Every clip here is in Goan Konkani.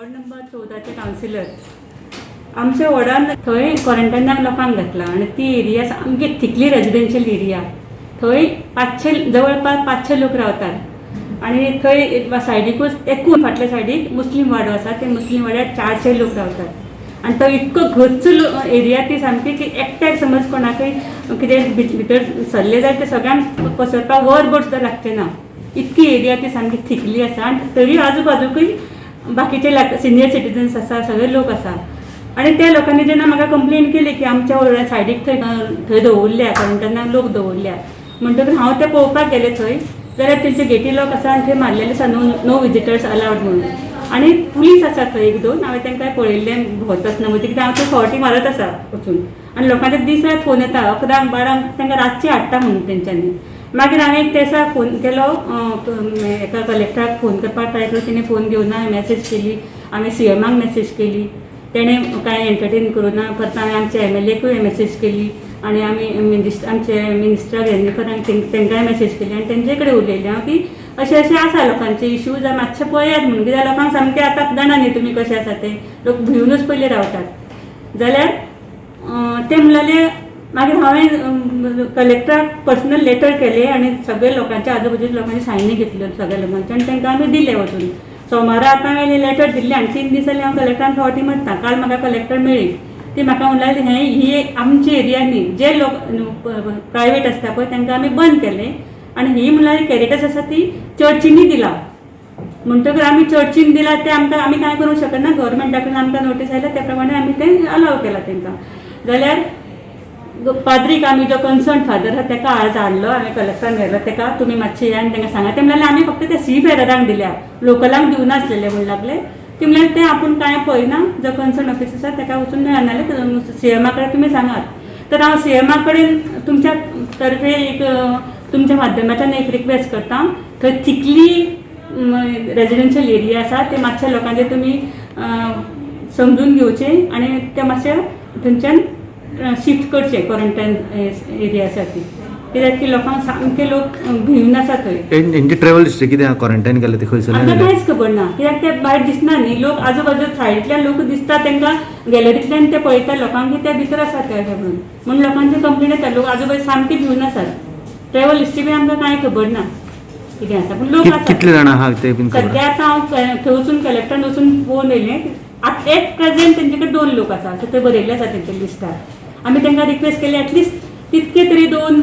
Ward number 14चे councillor. आमच्या वॉर्डान थंय क्वॉरंटायनाक लोकांक घातला आनी ती एरिया सामकी थिकली रेजिडेन्शियल एरिया. थंय 500, जवळपास 500 लोक रावतात आनी थंय एक सायडीकूच, एकूण फाटल्या सायडीक मुस्लीम वाडो आसा. ते मुस्लीम वाड्यार 400 लोक रावतात आनी तो इतको गच्च एरिया ती सामकी की एकट्याक समज कोणाकय कितें भितर सरले जाल्यार ते सगळ्यांक पसरपाक वरभर सुद्दां लागचें ना. इतकी एरिया ती सामकी थिकली आसा आनी तरी आजू बाजूकय बाकीचे सिनियर सिटीजन्स आसा, सगळे लोक आसा. आनी त्या लोकांनी जेन्ना म्हाका कंप्लेन केली की आमच्या वॉर्डा सायडीक थंय थंय दवरल्या, क्वॉरंटायनाक लोक दवरल्या म्हणटकूच हांव तें पळोवपाक गेलें थंय जाल्यार तेंचे गेटी लॉक आसा आनी थंय मारलेले आसा "नो नो विजिटर्स अलावड" म्हणून. आनी पुलीस आसा थंय एक दोन. हांवें तांकां पळयल्लें भोंवत आसतना मदीं, कित्याक हांव थंय फावटी मारत आसा वचून. आनी लोकांचे दीस रात फोन येता, 11क 12क तांकां रातचे हाडटा म्हणून तेंच्यांनी. मागीर हांवें एक तेसा फोन केलो, एका कलेक्टराक फोन करपाक ट्राय केलो, तेणें फोन घेवना. मॅसेज केली हांवें, सीएमाक मॅसेज केली, तेणें कांय एंटरटेन करूं ना. परत हांवें आमच्या एमएलएकूय मॅसेज केली आनी आमी मिनिस्टर, आमचे मिनिस्टर जेनिफरांक, तांकांय मॅसेज केली आनी तेंचे कडेन उलयलें हांव की अशें अशें आसा लोकांचे इशू, जाल्यार मातशें पळयात म्हणून. कित्याक लोकांक सामकें आतां जाणा न्ही तुमी कशें आसा तें, लोक भिवनूच पयलीं रावतात. जाल्यार ते म्हणलेले, मागीर हांवें कलेक्टराक पर्सनल लेटर केलें आनी सगळे लोकांच्या आजूबाजूच्या लोकांनी सायनी घेतल्यो सगळ्या लोकांचे आनी तांकां आमी दिले वचून. सोमारा आतां हांवें लेटर दिल्लें आनी 3 दीस जाले हांव कलेक्टरान फावटी मारता. काल म्हाका कलेक्टर मेळ्ळी. ती म्हाका म्हणलें, हें ही आमची एरिया न्ही, जे लोक प्रायवेट आसता पळय तांकां आमी बंद केलें आनी ही म्हणल्यार कॅरिटास आसा ती चर्चींनी दिला. म्हणटकच आमी चर्चीन दिला तें आमकां आमी कांय करूंक शकना. गव्हर्मेंटा कडल्यान आमकां नोटीस आयल्या, त्या प्रमाणे आमी तें अलाव केलां तांकां. जाल्यार पाद्रीक आमी जो कन्सर्न फादर आसा ताका आज हाडलो हांवें, कलेक्टरान व्हेलो ताका, तुमी मातशें या आनी तांकां सांगा. ते म्हणल्यार आमी फक्त ते सी फेररांक दिल्या, लोकलांक दिवनासलेले म्हणून लागले. ते म्हणल्यार तें आपूण कांय पळयना, जो कन्सर्न ऑफिसर आसा ताका वचून मेळना जाल्यार सीएमा कडेन तुमी सांगात. तर हांव सीएमा कडेन तुमच्या तर्फे एक तुमच्या माध्यमांतल्यान एक रिक्वेस्ट करता. थंय थिकली रेजिडेन्शियल एरिया आसा, ते मातशे लोकांचे तुमी समजून घेवचे आनी ते मातशे थंयच्यान शिफ्ट करचे क्वॉरंटायन एरियासाठी, कित्याक की लोकांक सामके लोक भिवन आसा थंय. हेंची ट्रॅवल हिस्ट्री कितें? क्वॉरंटायन केलें ते खंयसरल्यान आमकां आयले? कांयच खबर ना, कित्याक ते भायर दिसना न्ही. लोक आजूबाजू सायडींतल्यान लोक दिसता तांकां, गॅलरींतल्यान ते पळयता लोकांक की ते भितर आसात ते अशें म्हणून. म्हणून लोकांची कंप्लेन येता. लोक आजूबाजू सामके भिवन आसात. ट्रॅवल हिस्ट्री बी आमकां कांय खबर ना कितें आसा, पूण लोक आसात. कितले जाणां आहा ते बीन खबर? सद्या आतां हांव थंय वचून, कलेक्टरान वचून पळोवन येयलें. आतां एट प्रेझेंट तेंचे कडेन दोन लोक आसा अशें थंय बरयल्लें आसा तेंच्या लिस्टार. आमी तांकां रिक्वेस्ट केली, एटलिस्ट तितके तरी दोन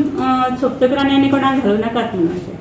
सोंपतकर आनी आनी कोणाक घालूं नाकात म्हणून अशें.